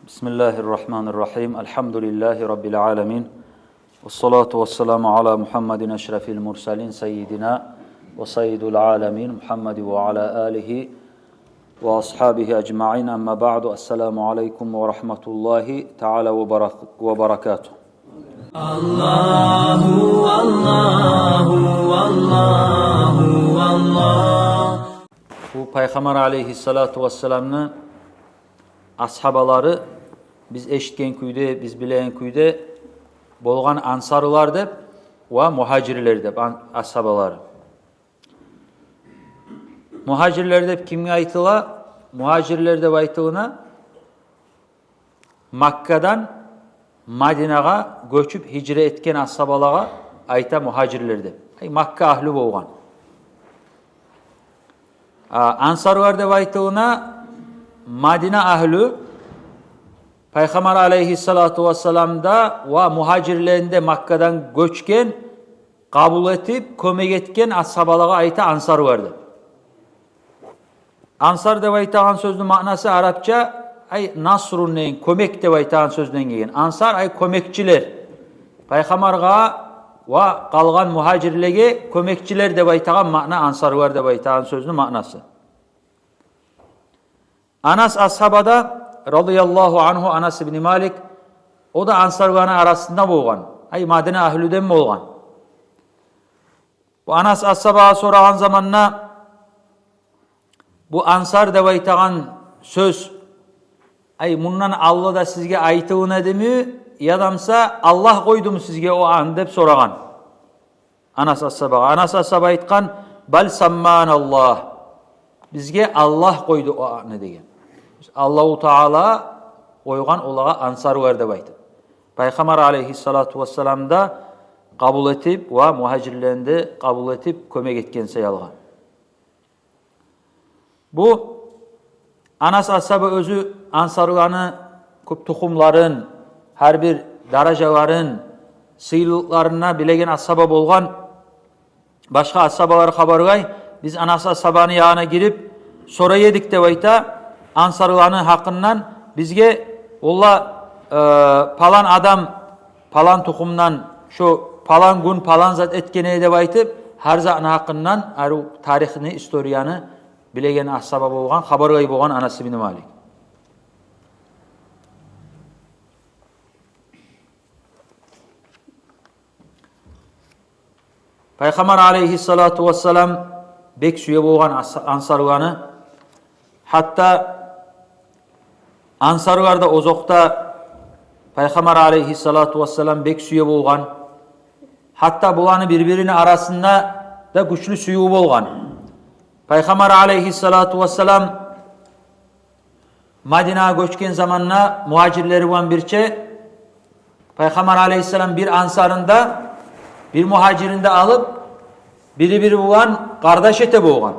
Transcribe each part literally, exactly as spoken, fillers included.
بسم الله الرحمن الرحيم. الحمد لله رب العالمين. والصلاة والسلام على محمد أشرف المرسلين سيدنا وسيد العالمين محمد وعلى آله وأصحابه أجمعين. أما بعد. السلام عليكم ورحمة الله تعالى وبرك-، وبركاته. Аллагьу, Аллагьу, Аллагьу, Аллагь. Бу Пайхаммар алейгьиссалату вассаламны асгьабалары, биз эшитген кюйде, биз билеген кюйде, болгъан ансарлар деп ва мугьажирлер деп ан-, асгьабалары. Мугьажирлер деп кимге айтыла? Мугьажирлер деп айтылына Маккадан Мадинагъа гёчюп гьижра этген асгьабалагъа айта мугьажирлер деп. Ай, Макка агьлю болгъан. А, ансарлар деп айтылына Мадина агьлю, Пайхаммар алейгьиссалату вассаламда ва мугьажирлеринде Маккадан гёчген, къабул этип, кёмек этген асгьабалагъа айта ансарлар деп. Ансар деп айтагъан сёзню маънасы арапча, ай, насрун деген, кёмек деп айтагъан сёзден гелген. Ансар, ай, кёмекчилер. Пайхаммаргъа ва къалгъан мугьажирлеге кёмекчилер деп айтагъан маъна ансарлар деп айтагъан сёзню маънасы. Анас асгьаба да, радияллагьу ангьу, Анас ибн Малик, о да ансарланы арасында болгъан. Ай, Мадина агьлюден болгъан. Бу Анас асгьабагъа сорагъан заманда, бу ансар деп айтагъан сёз, ай, мундан алда да сизге айтылгъан эдими, ядамса Аллагь къойдуму сизге о аны деп сорагъан Анас асгьабагъа. Анас асгьаба айтгъан: «Бал самманаллагь». Бизге Аллагь къойду о аны деген. Аллагьу Таала къойгъан олагъа ансарлар деп айтып. Пайхаммар алейгьиссалату вассалам да къабул этип ва мугьажирлени де къабул этип кёмек этген саялгъа. Бу Анас асгьаба оьзю ансарланы кёп тухумларын, гьар бир даражаларын, сыйлылыкъларын билеген асгьаба болгъан. Башгъа асгьабалар хабарлай: «Биз Анас асгьабаны янына гирип сорай эдик, – деп айта, – ансарланы гьакъындан. Бизге, валлагь, э, палан адам палан тухумдан, шо палан гюн палан зат этген эди», – деп айтып, гьар затны гьакъындан, гьар тарихни, историяны билеген асгьаба болгъан, хабарлай болгъан Анас ибн Малик. Пайхаммар алейгьиссалату вассалам бек сюе болгъан ас-, ансарланы. Гьатта ансарлар да озокъда Пайхаммар алейгьиссалату вассалам бек сюе болгъан. Гьатта буланы бир-бирини арасында да гючлю сююв болгъан. Пайхаммар алейгьиссалату вассалам Мадинагъа гёчген заманда мугьажирлери булан бирче Пайхаммар алейгьиссалам бир ансарын да, бир мугьажирин де алып, бири-бири булан къардаш эте болгъан.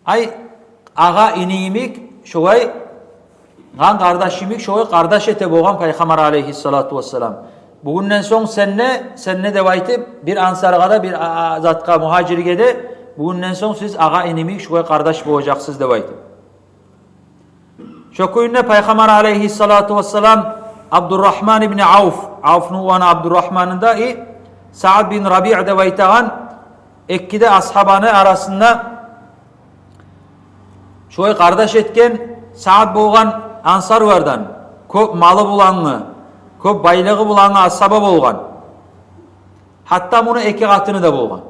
Ай, агъа-ини йимик, шолай, къан-къардаш йимик, шолай къардаш эте болгъан Пайхаммар алейгьиссалату вассалам. «Бугюнден сонг сен де, сен де», – деп айтып, бир ансаргъа да, бир, а, а, затгъа, мугьажирге де: «Бугюнден сонг сиз агъа-ини йимик шолай къардаш болажакъсыз», – деп айтып. Шо кюйде Пайхаммар алейгьиссалату вассалам Абдуррагьман ибн Авф, Авфну уланы Абдуррагьманны да, и Саад бин Рабиъ деп айтагъан эки де асгьабаны арасында шолай къардаш этген. Саад болгъан ансарлардан, кёп малы булангъы, кёп байлыгъы булангъы асгьаба болгъан. Гьатта муну эки къатыны да болгъан.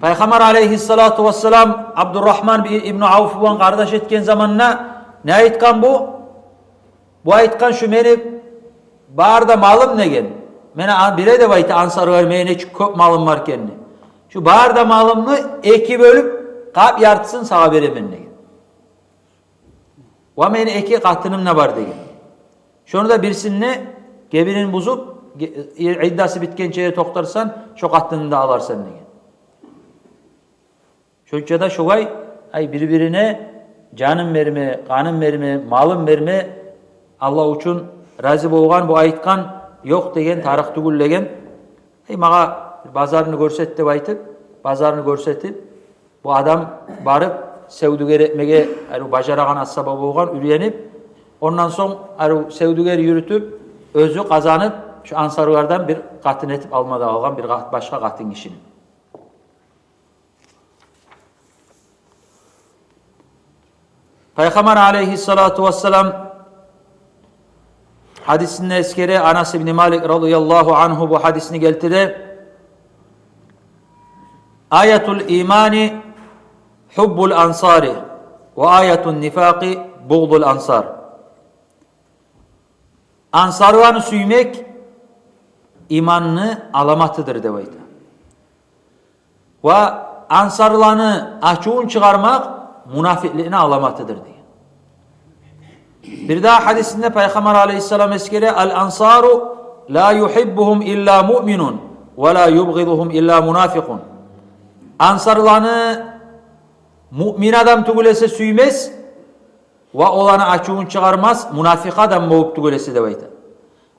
Пайхаммар алейгьиссалату вассалам Абдуррагьман би-, ибну Авф булан къардаш этген заманда не айтгъан бу? Бу айтгъан: «Шу мени бары да малым, – деген. – Мени а-, биле, – деп айта, – ансарлар мени нечик кёп малым бар экенни. Шу бары да малымны эки бёлюп, къап яртысын сагъа беремен», – деген. «Ва мени эки къатыным да бар, – деген. – Шону да бирисин де, гебинин бузуп, ге-, иддасы битгенче токътарсан, шо къатынны да аларсан», – деген. Шонча да шолай, ай, бир-бирине жаным берме, къаным берме, малым берме, Аллагь учун рази болгъан, бу айтгъан: «Ёкъ, – деген, – тарыкъ тюгюл», – деген. «Ай, магъа базарны гёрсет», – деп айтып, базарны гёрсетип, бу адам барып, севдюгер этмеге арив бажарагъан асгьаба болгъан, уьйренип, ондан сонг арив севдюгер юрютюп, оьзю къазанып, шу ансарлардан бир къатын этип алма да алгъан бир къа-, башгъа къатын гишини. Пайхаммар алейгьиссалату вассалам гьадисинде эсгере, Анас ибн Малик радияллагьу ангьу бу гьадисни гелтире: «Аятул имани хуббул ансари, ва аятун нифакъи бугъдул ансар». Ансарланы сюймек иманны аламатыдыр деп айта. Ва ансарланы ачувун чыгъармакъ мунафикъликни аламатыдыр деген. Бир дагъы гьадисинде Пайхаммар алейгьиссалам эсгере: «Ал ансару ла юхиббугьум илла муъминун, ва ла юбгъидугьум илла мунафикъун». Ансарланы муъмин адам тюгюл эсе сюймес, ва оланы ачувун чыгъармас, мунафикъ адам болуп тюгюл эсе деп айта.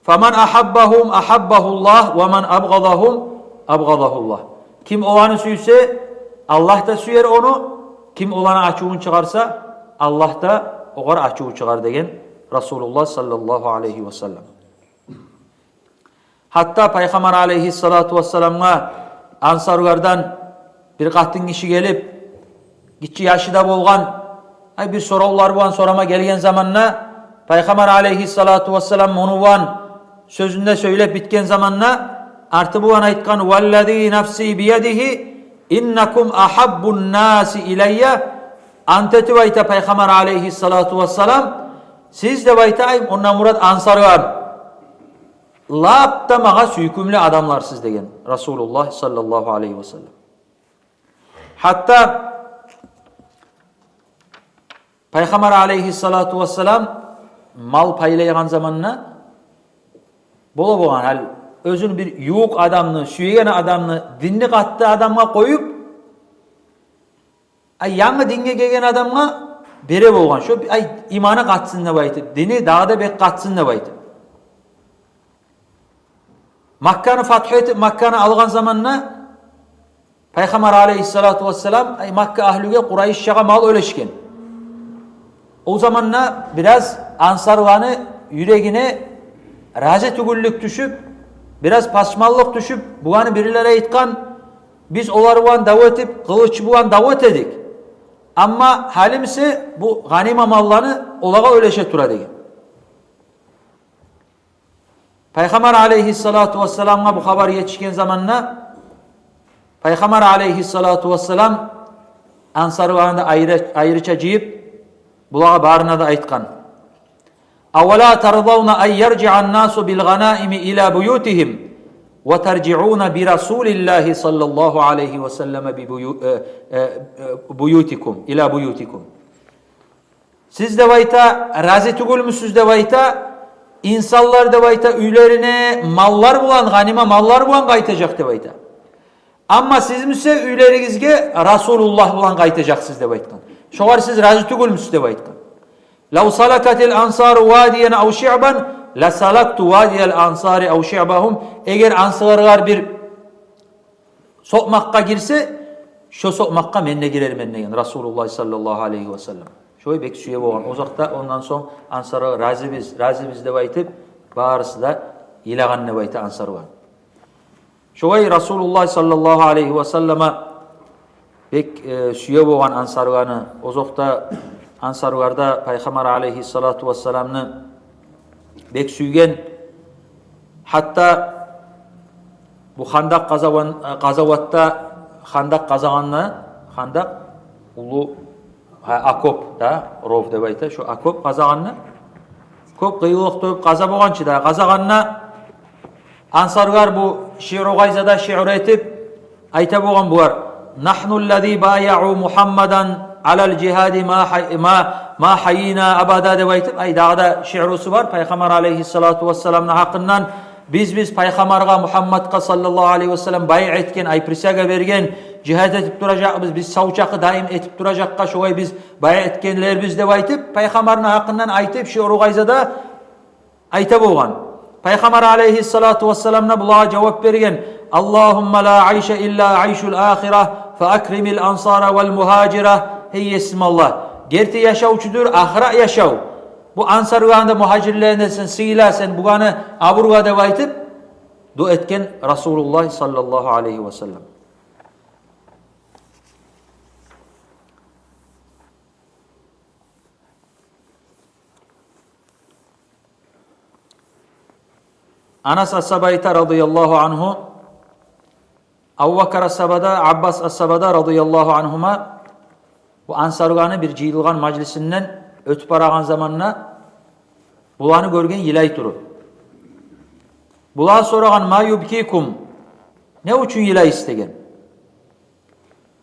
«Фаман ахаббагьум ахаббагьуллагь, ва ман абгъадагьум абгъадагьуллагь». Ким оланы сюйсе, Аллагь да сюер ону, ким оланы ачувун чыгъарса, Аллагь да огъар ачуву чыгъар деген Расулуллагь саллаллагьу алейгьи ва саллам. Гьатта Пайхаммар алейгьиссалату вассаламгъа ансарлардан бир къатын гиши гелип, гиччи яшы да болгъан, ай, бир соравлар булан сорама гелген заманда, Пайхаммар алейгьиссалату вассалам муну булан сёзюн де сёйлеп битген заманда, арты булан айтгъан: «Валлази нафси биядигьи, иннакум ахаббун наси илайя». Ант этип айта Пайхаммар алейгьиссалату вассалам, сиз деп айта, ай, ондан мурат ансарлар, лап да магъа сюйкюмлю адамларсыз деген Расулуллагь саллаллагьу алейгьи ва саллам. Гьатта Пайхаммар алейгьиссалату вассалам мал пайлайгъан заманда бола болгъан гьал, оьзюн бир ювукъ адамны, сюеген адамны, динни къатты адамгъа къоюп, ай, янгы динге гелген адамгъа бере болгъан, шо, ай, иманы къатсын деп айтып, дини дагъы да бек къатсын деп айтып. Макканы фатгь этип, Макканы алгъан заманда Пайхаммар алейгьиссалату вассалам, ай, Макка агьлюге, Къурайшчагъа мал уьлешген. О заманда бираз ансарланы юрегине рази тюгюллюк тюшюп, бираз пашманлыкъ тюшюп, буланы бирлери айтгъан: «Биз олар булан дав этип, къылыч булан дав этедик. Амма гьалимсе бу гъанима малланы олагъа уьлеше тура», – деген. Пайхаммар алейгьиссалату вассаламгъа бу хабар етишген заманда, Пайхаммар алейгьиссалату вассалам ансарланы да айры-, айрыча жыйып, булагъа барына да айтгъан: «Авала тардавна ан яржиан насу бил гъанаими ила буютигьим, ва таржиуна би Расулиллагьи саллаллагьу алейгьи ва саллама би бую-, э, э, э, буютикум, ила буютикум». Сиз деп айта, рази тюгюлмюсюз деп айта, инсанлар деп айта, уьйлерине маллар булан, гъанима маллар булан къайтажакъ деп айта. Амма сизмусе уьйлеригизге Расулуллагь булан къайтажакъсыз деп айтгъан. Шогъар сиз рази тюгюлмюсюз деп айтгъан. «Лав салакатил ансару вадиян ав шиъбан, ла салакту вадиял ансари ав шиъбагьум». Эгер ансарлар бир сокъмакъгъа гирсе, шо сокъмакъгъа мен де гирермен деген Расулуллагь саллаллагьу алейгьи ва саллам. Шолай бек сюе болгъан. Озокъда, ондан сонг ансарлар: «Разибиз, разибиз», – деп айтып, барысы да йылагъан деп айта ансарлар. Шолай Расулуллагь саллаллагьу алейгьи ва саллама бек, э, сюе болгъан ансарланы. Озокъда, ансарлар да Пайхаммар алейгьиссалату вассаламны бек сюйген. Гьатта бу Хандакъ къазаван-, къазаватда, Хандакъ къазагъанда, Хандакъ уллу, гьа, окоп да, ров деп айта, шо окоп къазагъанда, кёп къыйынлыкъ тёгюп къаза болгъан чы да, къазагъанда ансарлар бу Шиъру Гъайзада шиъру этип айта болгъан булар: «Нагьну ллази баяъу Мугьаммадан алал жигьади ма гьай-, ма, ма гьайина абада», – деп айтып, ай, дагъы да шиърусу бар Пайхаммар алейгьиссалату вассаламны гьакъындан: «Биз, биз Пайхаммаргъа, Мугьаммадгъа саллаллагьу алейгьи ва саллам байъ этген, ай, присяга берген, жигьад этип туражакъбыз, биз сав чакъы даим этип туражакъгъа, шолай биз байъ этгенлербиз», – деп айтып, Пайхаммарны гьакъындан айтып, Шиъру Гъайзада айта болгъан. Пайхаммар алейгьиссалату вассалам да булагъа жавап берген: «Аллагьумма ла айша илла айшул ахира, фа акримил ансара вал мугьажира». «Гьей Есим Аллагь, герти яшавчудур ахырат яшав. Бу ансарланы да, мугьажирлени де сен сыйла, сен булагъа абурла», — деп айтып, дуа этген Расулуллагь саллаллагьу алайгьи ва саллам. Анас асгьаба айта, радияллагьу ангьу, Абубакар асгьаба да, Аббас асгьаба да, радияллагьу ангьума, бу ансарланы бир жыйылгъан мажлисинден оьтюп барагъан заманда буланы гёрген йылай туруп. Булагъа сорагъан: «Ма юбкикум? Не учун йылайсыз?» — деген.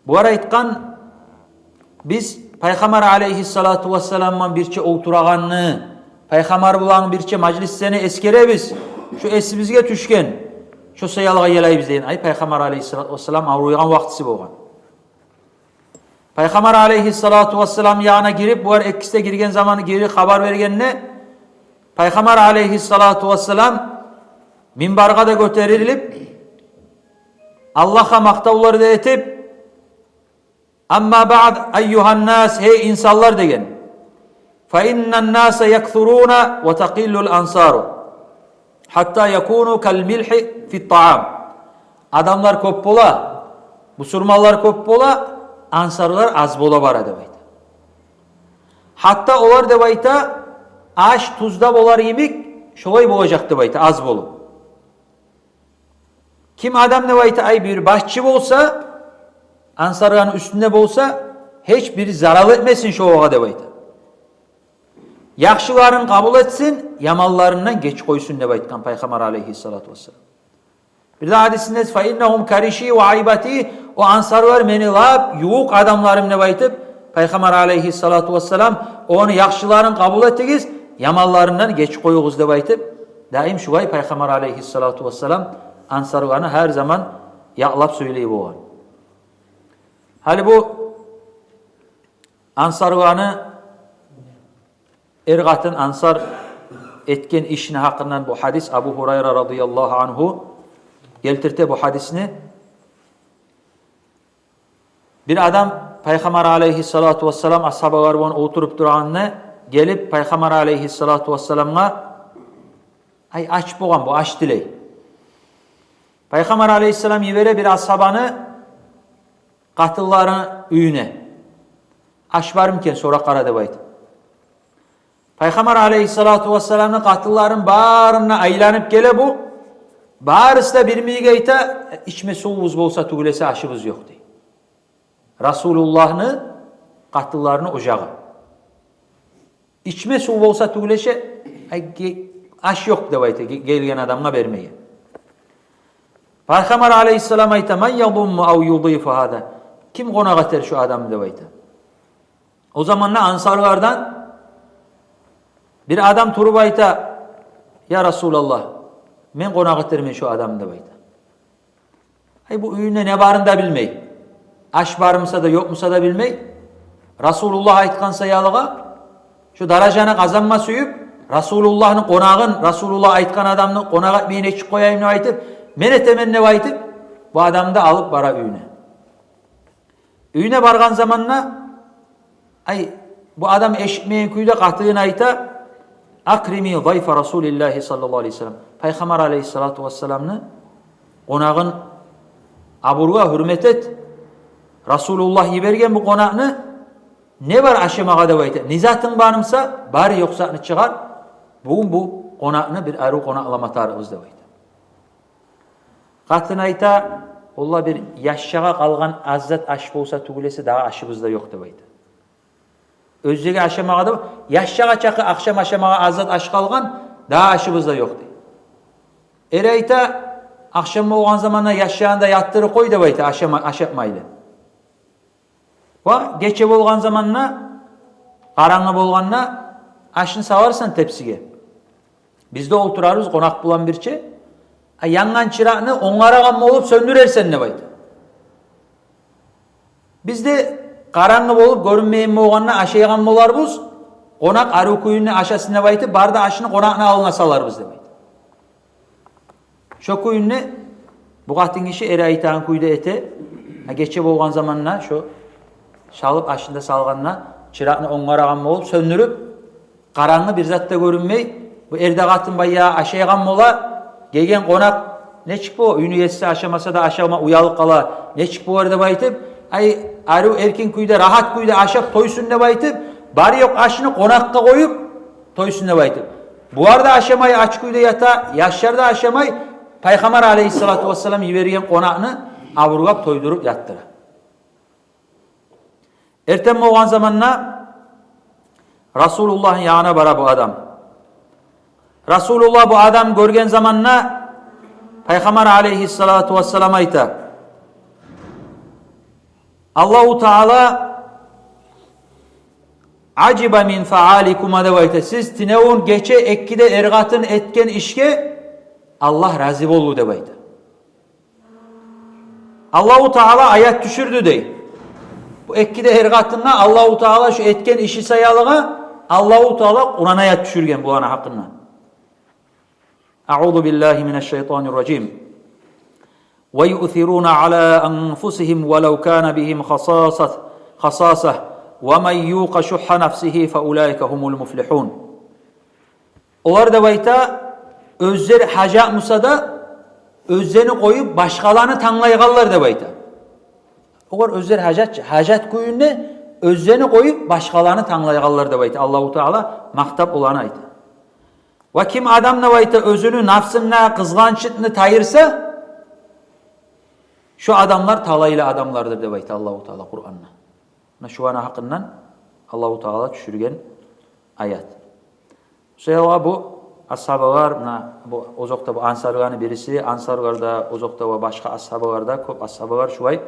Булар айтгъан: «Биз Пайхаммар алайгьиссалату вассалам булан бирче олтурагъанны, Пайхаммар булан бирче мажлислени эсгеребиз. Шо эсибизге тюшген. Шо саялы йылайбыз», — деген. Ай, Пайхаммар алайгьиссалату вассалам авруйгъан вакътиси болгъан. Пайхаммар алайгьиссалату вассалам янына гирип, булар экиси де гирген заманы гирип хабар бергенде, Пайхаммар алайгьиссалату вассалам минбаргъа да гётерилип, Аллагьгъа макътавлар да этип: «Амма баъд, айюгьаннас, гьей инсанлар, — деген. — Фа иннаннаса яксуруна ва такъиллул ансару, гьатта якуну кал милгьи фит таам». Адамлар кёп бола, бусурманлар кёп бола, ансарлар аз бола бара, деп айта. Гьатта олар, деп айта, аш тузда болар йимик, шолай болажакъ, деп айта, аз болуп. Ким адам, деп айта, ай, бир башчы болса, ансарланы уьстюнде болса, гьеч бир зарал этмесин шолагъа, деп айта. Яхшыларын къабул этсин, яманларындан гечип къойсун, деп айтгъан Пайхаммар алайгьиссалату вассалам. Бир де гьадисинде: «Фа иннагьум кариши ва айбати», о ансарлар мени лап ювукъ адамларым, деп айтып, Пайхаммар алайгьиссалату вассалам, ону яхшыларын къабул этигиз, яманларындан гечип къоюгъуз, деп айтып, даим шулай Пайхаммар алайгьиссалату вассалам ансарланы гьар заман якълап сёйлей болгъан. Гьали бу ансарланы, эр-къатын ансар этген ишни гьакъындан бу гьадис, Абу Гьурайра радияллагьу ангьу гелтирте бу гьадисни. Бир адам Пайхаммар алайгьиссалату вассалам асгьабалар булан олтуруп турагъанда, гелип Пайхаммар алайгьиссалату вассаламгъа, ай, ач болгъан бу, аш тилей. Пайхаммар алайгьиссалам йибере бир асгьабаны къатынларыны уьюне. «Аш бармы экен, сорап къара», — деп айтып. Пайхаммар алайгьиссалату вассаламны къатынларыны барына айланып геле бу. Барысы да бир-бирине айта: «Ичме сувубуз болса тюгюл эсе, ашыбыз ёкъ», — дей. Расулуллагьны къатынларыны ожагъы. «Ичме сув болса тюгюл эсе, ай, ге-, аш ёкъ», — деп айта, ге-, гелген адамгъа бермеге. Пайхаммар алайгьиссалам айта: «Ман язумму ав юдифу гьаза?» Ким къонакъ этер шу адамны, деп айта. О заманда ансарлардан бир адам туруп айта: «Я Расулаллагь, мен къонакъ этермен шу адамны», — деп айта. Ай, бу уьюнде не барын да билмей, аш бармыса да, ёкъмуса да билмей, Расулуллагь айтгъан саялыгъа, шу даражаны къазанма сююп, Расулуллагьны къонагъын, Расулуллагь айтгъан адамны къонакъ этмейин нечик къояйым деп айтып, мен этемен деп айтып, бу адамны да алып бара уьюне. Уьюне баргъан заманда, ай, бу адам эшитмейген кюйде къатыны айта: «Акрими зайфа Расулиллагьи саллаллагьу алайгьи ва саллам». Пайхаммар алайгьиссалату вассаламны къонагъын абурла, гьюрмет эт. Расулуллагь йиберген бу къонакъны. Не бар ашамагъа деп айта. Не затынг бармыса, бар ёкъ затны чыгъар. Бугюн бу къонакъны бир арив къонакълама тарыкъбыз деп айта. Къатын айта: «Валлагь, бир яшгъа къалгъан аз зат аш болса тюгюл эсе, дагъы ашыбыз да ёкъ», — деп айта. Оьзлеге ашамагъа да, яшгъа чакъы ахшам ашамагъа аз зат аш къалгъан, дагъы ашыбыз да ёкъ, дей. Эр айта: «Ахшам болгъан заманда яшгъаны да ятдырып къой», — деп айта, ашама-, ашатмайлы. Ва гече болгъан заманда, къарангы болгъанда, ашны саларсан тепсиге. Биз де олтурарбыз къонакъ булан бирче. А янгъан чыракъны онгарагъан болуп сёндюрерсен деп айта. Биз де къарангы болуп гёрюнмейген болгъанда ашайгъан боларбыз. Къонакъ арив кюйде ашасын деп айтып, бары да ашны къонакъны алдына саларбыз деп айта. Шо кюйде бу къатын гиши эр айтагъан кюйде эте. А гече болгъан заманда шо Шалып, ашын да салгъанда, чыракъны онгарагъан болуп сёндюрюп, къарангы, бир зат да гёрюнмей. Бу эр де къатын баягъы ашайгъан бола, гелген къонакъ нечик бу, уьйню еси ашамаса да, ашама уялып къала, нечик болар деп айтып, ай, арив эркин кюйде, рагьат кюйде ашап тойсун деп айтып, бары ёкъ ашны къонакъгъа къоюп тойсун деп айтып. Булар да ашамай, ач кюйде ята, яшлар да ашамай, Пайхаммар алейгьиссалату вассалам йиберген къонакъны абурлап тойдуруп ятдыра. Эртен болгъан заманда Расулуллагьны янына бара бу адам. Расулуллагь бу адамны гёрген заманда Пайхаммар алейгьиссалату вассалам айта: «Аллагьу Таала, ажиба мин фааликума», — деп айта. «Сиз тюнегюн гече эки де эр-къатын этген ишге Аллагь рази болду», — деп айта. Аллагьу Таала аят тюшюрдю дей. Бу эки де эр-къатынгъа Аллагьу Таала шу этген иши саялыгъа Аллагьу Таала Къуран аят тюшюрген буланы гьакъындан. Аузу биллагьи минаш шайтанир ражим. «Ва юъсируна ала анфусигьим валав кана бигьим хасасат-, хасаса, ва ман юкъа шухха нафсигьи фаулаика гьумул муфлихун». Олар, деп айта, оьзлер гьажат буса да, оьзлени къоюп, башгъаланы танглайгъанлар, деп айта. Олар оьзлер гьажат, гьажат кюйде оьзлени къоюп, башгъаланы танглайгъанлар, деп айта. Аллагьу Таала макътап оланы айта. Ва ким адам, деп айта, оьзюню нафсындан къызгъанчлыкъны тайдырса, шо адамлар талайлы адамлардыр, деп айта Аллагьу Таала Къуранда. Муна шуланы гьакъындан Аллагьу Таала тюшюрген аят. Шо саялгъа бу асгьабалар, муна бу озокъда бу ансарланы бириси, ансарлар да, озокъда ва башгъа асгьабалар да, кёп асгьабалар шулай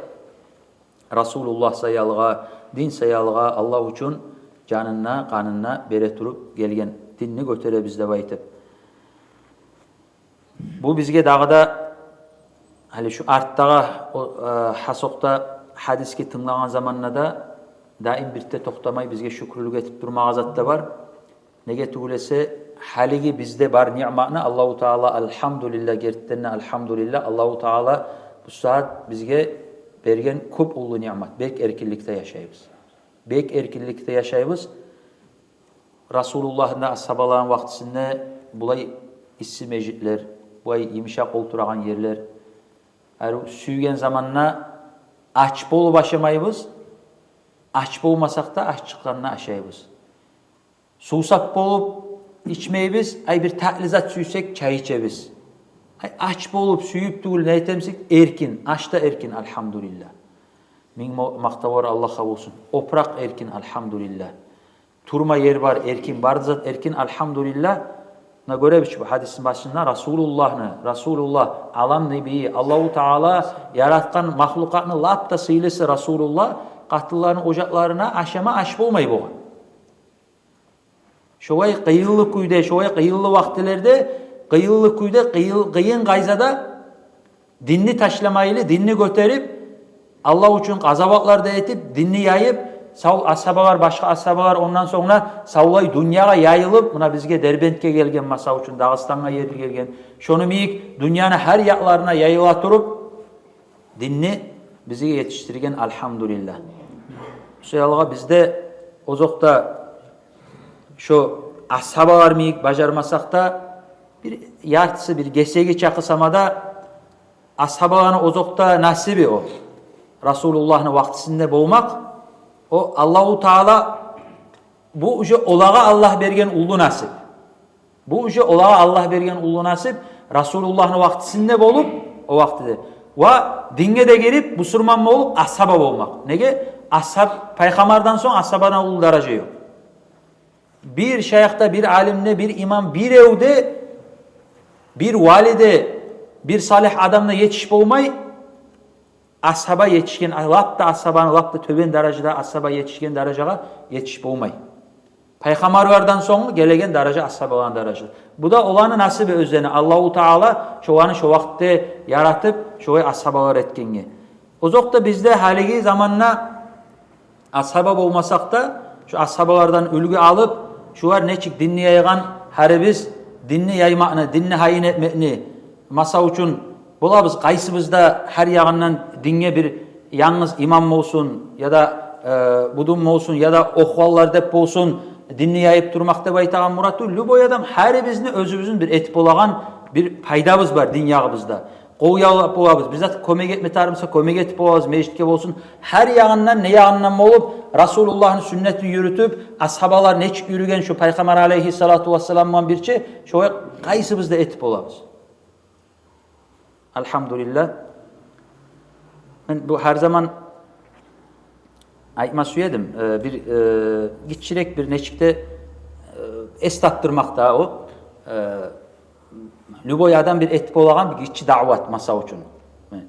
Расулуллагь саялыгъа, дин саялыгъа Аллагь учун жанын да, къанын да бере туруп гелген, динни гётеребиз деп айтып. Бу бизге дагъы да, гьали шу артдагъы о, э, гьасокъда гьадисге тынглагъан заманда да даим бирт де токътамай бизге шюкюрлюк этип турмагъа зат да бар. Неге тюгюл эсе, гьалиги бизде бар ниъматны Аллагьу Таала, альгьамдулиллагь, гертиден де альгьамдулиллагь, Аллагьу Таала бу сагьат бизге берген кёп уллу ниъмат. Бек эркинликде яшайбыз. Бек эркинликде яшайбыз. Расулуллагьны да, асгьабаланы вакътисинде булай исси межитлер, булай йымышакъ олтурагъан ерлер. Гьар сюйген заманда ач болуп ашамайбыз, ач болмасакъ да, аччыкъгъанда ашайбыз. Сувсап болуп ичмейбиз, ай бир татли зат сюйсек, чай ичебиз. Ай ач болуп, сюйюп тюгюл, не этемсек, эркин, аш да эркин, альгьамдулиллагь. Минг мо-, макътавлар Аллагьгъа болсун. Опуракъ эркин, альгьамдулиллагь. Турма ер бар, эркин, бар зат эркин, альгьамдулиллагь. Муна гёребиз чи бу гьадисни башында Расулуллагьны, Расулуллагь, алам набийи, Аллагьу Таала яратгъан махлукъатны лап да сыйлысы Расулуллагь, къатынларыны ожакъларына ашама аш болмай болгъан. Шолай къыйынлы кюйде, шолай къыйынлы вакътилерде, къыйынлы кюйде, къыйын, къыйын къайдада динни ташламайлы, динни гётерип, Аллагь учун къазаватлар да этип, динни яйып, сав асгьабалар, башгъа асгьабалар, ондан сонг да савлай дюньягъа яйылып, муна бизге Дербентге гелген, масал учун, Дагъыстангъа ерли гелген. Шону йимик дюньяны гьар якъларына яйыла туруп, динни бизге етишдирген, альгьамдулиллагь. Шо саялгъа бизде озокъда шо асгьабалар йимик бажармасакъ да, бир яртысы, бир гесеги чакъы сама да асгьабаланы озокъда насиби о. Расулуллагьны вакътисинде болмакъ, о Аллагьу Таала, бу уже олагъа Аллагь берген уллу насип. Бу уже олагъа Аллагь берген уллу насип, Расулуллагьны вакътисинде болуп, о вакътиде. Ва динге де гирип, бусурман болуп, асгьаба болмакъ. Неге? Асгьаб, пайхаммардан сонг асгьабадан уллу даража ёкъ. Бир шайыхда, бир алимде, бир имам, бирев де, бир вали де, бир салигь адам да етиш болмай, асгьаба етишген, лап да асгьабаны, лап да тёбен даражада асгьаба етишген даражагъа етиш болмай. Пайхаммарлардан сонг гелеген даража асгьабаланы даражасы. Бу да оланы насиби оьзлени. Аллагьу Таала шоланы шо вакътиде яратып, шолай асгьабалар этгенге. Озокъда, бизде гьалиги заманда асгьаба болмасакъ да, шо асгьабалардан уьлгю алып, шолар нечик динни яйгъан, гьарибиз динни яймакъны, динни гьайын этмекни, масал учун, болабыз къайсыбыз да гьар ягъындан динге бир янгыз имам болсун, яда э, будун болсун, яда охваллар деп болсун, динни яйып турмакъ деп айтагъан мурат тюгюл. Любой адам, гьарибизни оьзюбюзню бир этип болагъан бир пайдабыз бар дин ягъыбызда. Къол яллап болабыз, бир зат кёмек этме тарыкъ буса, кёмек этип болабыз, межитге болсун. Гьар ягъындан, не ягъындан болуп, Расулуллагьны сюннетин юрютюп, асгьабалар нечик юрюген, шо Пайхаммар алейгьиссалату вассалам булан бирче, шолай къайсыбыз да этип болабыз. Альгьамдулиллагь. Мен бу гьар заман айтма сюедим, э, бир, э, гиччирек бир нечик де, э, эс тапдырмакъ да о, э, любой адам бир этип болагъан бир гиччи даъват, масала учун.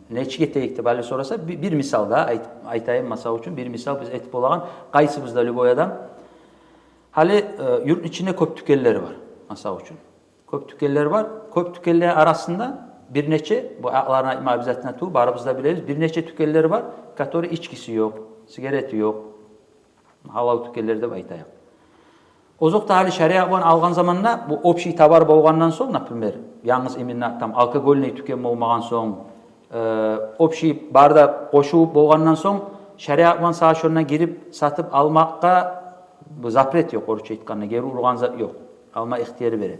Нечик этейик деп гьали сораса, би-, бир мисал да айт-, айтайым, масала учун, бир мисал биз этип болагъан, къайсыбыз да, любой адам. Гьали, э, юртну ичинде кёп тюкенлер бар, масала учун. Кёп тюкенлер бар. Кёп тюкенлер арасында бир нече, бу атларын айтма обязательно тюгюл, барыбыз да билебиз, бир нече тюкенлер бар, который ичкиси ёкъ, сигарети ёкъ, гьалал тюкенлер деп айтайыкъ. Озокъда, гьали шариат булан алгъан заманда, бу общий товар болгъандан сонг, например, янгыз именно там алкогольный тюкен болмагъан сонг, э, общий бары да къошулуп болгъандан сонг, шариат булан сагъа шондан гирип сатып алмакъгъа бу запрет ёкъ, орусча айтгъанда, гери ургъан зат ёкъ, алма ихтияры бере.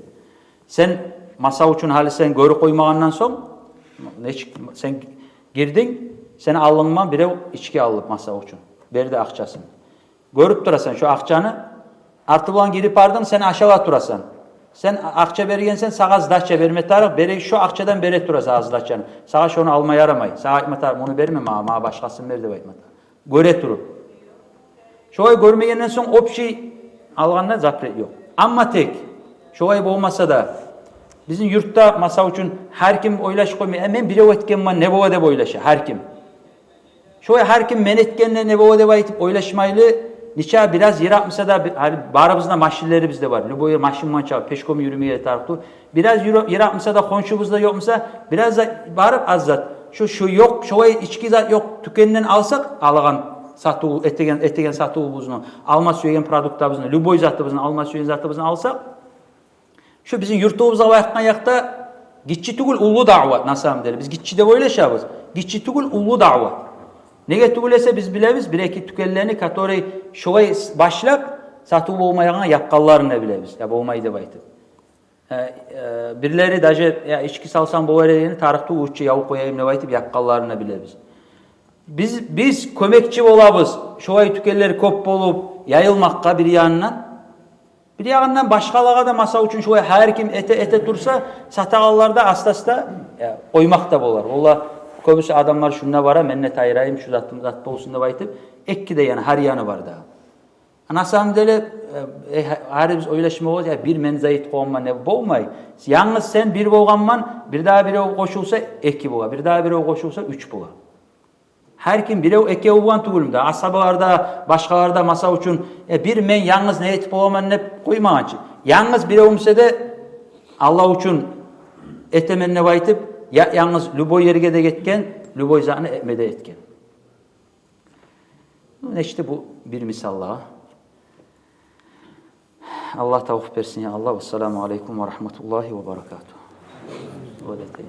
Сен, масала учун, гьали сен гёрюп къоймагъандан сонг, нечик, сен гирдинг, сени алдынга бирев ички алып, масала учун, берди акъчасын. Гёрюп турасан шо акъчаны, арты булан гирип бардынг, сен ашала турасан. Сен акъча бергенсен, сагъа сдача берме тарыкъ, бере, шо акъчадан бере тура сагъа сдачаны. Сагъа шону алма ярамай. Сагъа айтма тарыкъ, муну берме магъа, магъа башгъасын бер деп айтма тарыкъ. Гёре туруп. Шолай гёрмегенден сонг, общий алгъанда запрет ёкъ. Амма тек шолай болмаса да, бизин юртда, масала учун, гьар ким ойлашып къоймай, э, мен бирев этгенмен, не бола деп ойлаша гьар ким. Шолай гьар ким мен этгенде не бола деп айтып ойлашмайлы, нече бираз йыракъ буса да, би-, гьали барыбызны да машинлерибиз де бар. Любой ер машин булан чабып, пешком юрюмеге тарыкъ тюгюл. Бираз йыракъ, йыракъ буса да, хоншубуз да ёкъ буса, бираз да барып аз зат. Шо, шо ёкъ, шолай ички зат ёкъ тюкенден алсакъ, алагъан сатыв, этеген, этеген сатывубузну, алма сюеген продуктабызны, любой затыбызны, алма сюеген затыбызны алсакъ, шо бизин юртубузгъа бакъгъан якъда гиччи тюгюл, уллу даъват, на самом деле. Биз гиччи деп ойлашабыз. Гиччи тюгюл, уллу даъват. Неге тюгюл эсе, биз билебиз, бир-эки тюкенлени, который шолай с-, башлап, сатыв болмайгъангъа япгъанларын да билебиз. Я болмай деп айтып. Э, э, бирлери даже, я, ички салсанг болар эди, тарыкъ тюгюл, учча ябып къояйым деп айтып, япгъанларын да билебиз. Биз, биз кёмекчи болабыз шолай тюкенлер кёп болуп яйылмакъгъа бир янындан. Бир ягъындан башгъалагъа да, масала учун, шолай гьар ким эте, эте турса, сатагъанлар да аста-аста, я, къоймакъ да болар. Валлагь, кёбюсю адамлар шунда бара, мен де тайрайым, шу затым зат болсун деп айтып, эки де яны, гьар яны бар да. На самом деле, э, э, гьа-, гьарибиз ойлашмагъа, я, бир мен зайып къойгъанман деп болмай. Янгыз сен бир болгъанман, бир дагъы бирев къошулса, эки бола, бир дагъы бирев къошулса, уьч бола. Гьар ким бирев-экев булан тюгюлмю да, асгьабалар да, башгъалар да, масала учун, э, бир мен янгыз не этип боламан деп къоймагъан чы. Янгыз бирев буса да, Аллагь учун этемен деп айтып, я-, янгыз любой ерге де гетген, любой затны этме де этген. Нечте бу бир мисаллагъа. Аллагь тавфикъ берсин, я Аллагь. Вассаламу алейкум ва рагьматуллагьи ва баракатугь. Ва алейкум.